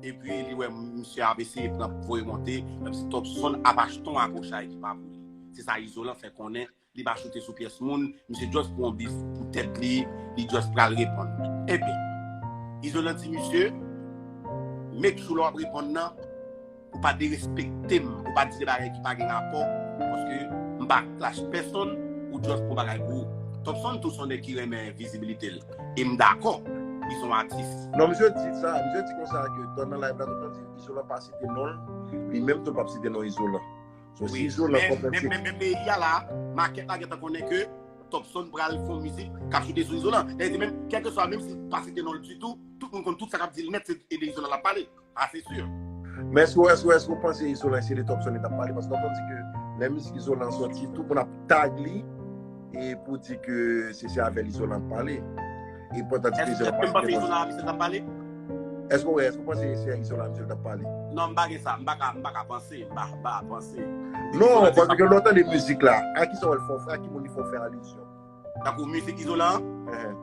epi li wè misye ap eseye pran, voye monte, menm si Top Son ap achte yon akochay ki pa pou li. Se sa Izolan fè konnen. Li pa choute sou pyès moun, misye just pran yon beef pou tèt li, li just pral reponn. Ebyen, Izolan di misye, make sure lè w ap reponn nan, ou pa derespekte m, ou pa di de bagay ki pa gen rapò, paske m pa clash pèsonn, ou just pran bagay pou ou. Top Son tou se yon nèg ki renmen vizibilite l, e m dakò, li se yon atis. Non, misye di sa, misye di konsa ke nan live la, tout moun di Izolan pa site non l, li menm tou l p ap site non Izolan. So, si Izolan konprann se. Men peyi a la, makèt la gentan konnen ke Top Son pral fè yon mizik k ap choute sou Izolan. Sa vle di menm, kèlkeswa, menm si l pa site non l ditou, tout moun konn tout sa k ap di l nèt, se de Izolan l ap pale. Sa se si. Men èske, èske, èske w panse Izolan se de Top Son li t ap pale? Paske Top Son di ke lè mizik Izolan soti, tout moun ap tag li e pou di ke se se avè l Izolan ap pale. E pandan ti Izolan pa site non l. Èske w wè, èske w panse se Izolan misye t ap pale? Non, m pa gen sa, m pa ka, m pa ka panse, m pa, m pa ka panse. Non, paske lè w tande mizik la, a ki sa w wè l fè, a ki moun li fè w fè alizyon? Tankou mizik Izolan an?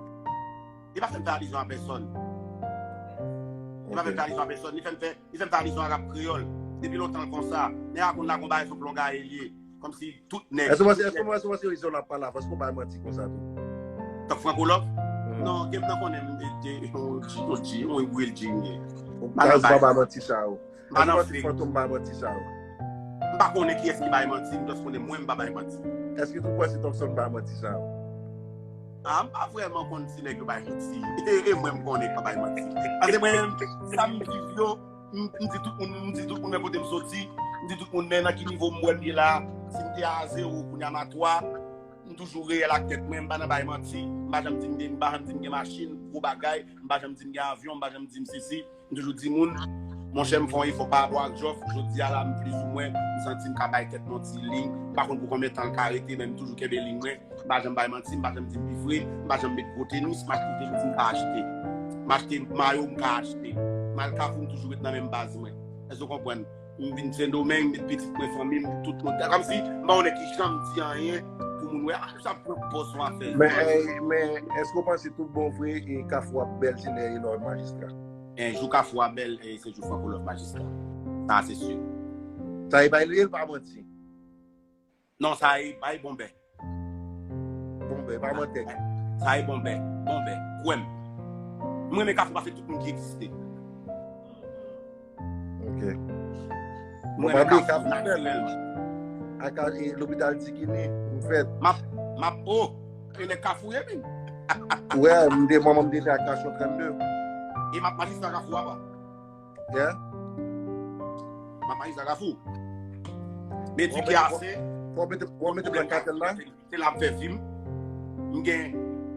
Li pa fè m fè alizyon a pèsonn. Li pa fè m fè alizyon a pèsonn, li fè m fè, li fè m fè alizyon a rap kreyòl. Depi lontan l konsa, nèg a konn la gon bagay sou plon gaye l ye. Kòmsi tout nèg. Èske w panse, èske w panse Izolan ap pale avans pou bay manti konsa tou? Tank Franco Love? Non, gen m nan konnen m te yon G, yon G, yon real G m ye. Ou pa bay manti sa yo. M pa nan fake. Fantom bay manti sa yo. M pa konnen kiyès ki bay manti, m just konnen mwen m pa bay manti. Èske tou panse Top Son bay manti sa yo? Ah, m pa vrèman konn si nèg yo bay manti. E, e mwen m konnen k pa bay manti. Paske mwen, sa m viv yo, M, m di tout moun, m di tout moun men kote m soti, m di tout moun men nan ki nivo m wè m ye la, si m te a zewo, kounye a m a twa, m toujou reyèl ak tèt mwen, m pa nan bay manti, m pa janm di m gen, m pa janm di m gen machin, gwo bagay, m pa janm di m gen avyon, m pa janm di m sesi, m toujou di moun, monchè m fè yon efò pa rapò ak Jòf, jodi a la m plizoumwen, m santi m ka bay tèt mwen yon ti liy, m pa konn pou konbyen tan l ka rete, men m toujou kenbe liy mwen. M pa janm bay manti, m pa janm di m pi vre, m pa janm met gwo tenis, m achte tenis m ka achte. M achte mayo m ka achte. M al Kafou m toujou ret nan menm baz mwen. Èske w konprann? M vin Sendomeng, m met pitit mwen, fanmi m, tout moun. Kòmsi m pa konnen ki jan m di anyen pou moun wè, ah, sa pran pòz yon afè. Men, men èske w panse tout bon vre e Kafou ap bèl se lè e lè w majistra? En jou Kafou ap bèl e se jou Franco Love majistra. Sa se si. Sa e bay li, e l pa manti. Non, sa e bay bonbè. Bonbè, pa mantè. Sa e bonbè, bonbè. Kwè m. M renmen Kafou pase tout moun ki egziste. Ok. Mwen renmen Kafou natirèlman. Ak lopital Dikini, m fèt. M ap, m ap, o, e nèg Kafou ye menm. Wè, m te, manman m te fè ak Kafou trannde. E m ap majistra Kafou apa. Yeah. M ap majistra Kafou. M edike ase. Fò mete, fò mete blan katèl la. Se la m fè vi m. M gen,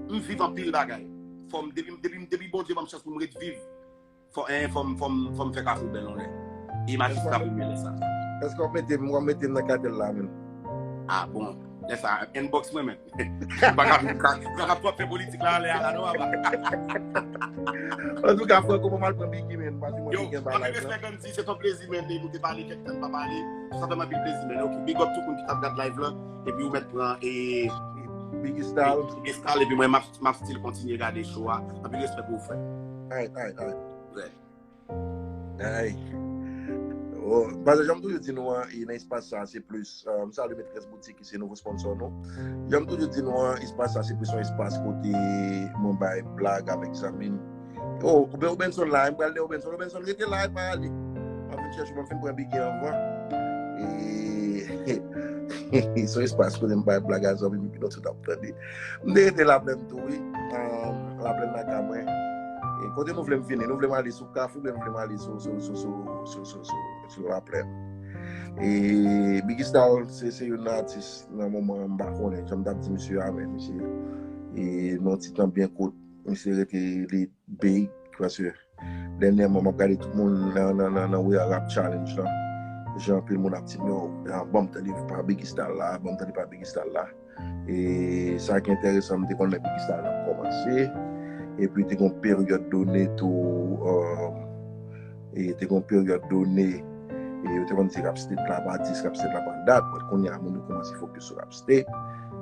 m viv anpil bagay. Fò m, depi, depi, depi Bondye ban m chans pou m ret viv, fò, en, fò m, fò m, fò m fè Kafou bèl yon lè. E majistra premye lè sa. Èske w ap mete m, w ap mete m nan katèl la menm? Ah bon. Lè sa, inbox mwen menm. M pa ka, m pa ka, m pa ka twòp fè politik la anlè a la non, papa. Antouka, Franco, bon, m al pran Biggie, men, paske mwen te gen bay live la. Anpil respè, Gandhi, se t on plezi, men, nou te pale kèk tan n pa pale. Sa fè m anpil plezi, men. Ok, big up tout moun ki t ap gad live la. Epi ou mèt pran, e, Biggie Style. Biggie Style, epi mwen, m ap, m ap still kontinye gade show a. Anpil respè pou ou, frè. Alright, alright, alright. Ay. Oh, paske jan m toujou di nou an, e nan espas sa, se plis, euh, m salye Metrès Boutik ki se nouvo sponsor nou. Jan m toujou di nou an, espas sa se plis yon espas kote mwen bay blag avèk zanmi m. Oh, ou, ou Benson la, m pral de ou Benson. Ou Benson, rete la, e pa ale. M ap vin chèche w, m ap fin pran Biggie anvan. E se yon espas kote m bay blag a zanmi m, epi nou tout ap tande. M te rete Laplèn tou, wi. Um, Laplèn lakay mwen. E kote nou vle m vini? Nou vle m ale sou Kafou, oubyen nou vle m ale sou, sou, sou Laplèn? E Biggie Style, se, se youn nan atis nan moman an, m pa konnen. Jan m t ap di misye a, men misye, e nan yon ti tan byen kout, misye rete li big, paske dènyèman, m ap gade tout moun nan, nan, nan, nan We Are Rap Challenge lan. jan anpil moun ap di m yo, "Ah, ban m tande pa Biggy Stallah, ban m tande pa Biggy Stallah." E sa ki enteresan, m te konn lè Biggy Stallah ap kòmanse. Epi te gen yon peryòd done tou, um, e te gen yon peryòd done, e yo te konn di rap state la pa dis, rap state la pa dat. But kounye a moun yo kòmanse fokis sou rap state.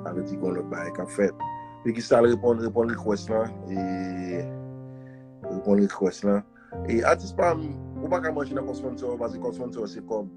Sa vle di gen yon lòt bagay k ap fèt. Biggy Stallah reponn, reponn request lan. E reponn request lan. E atis pa m, ou pa ka manje nan kòb sponsor, paske kòb sponsor se kòb,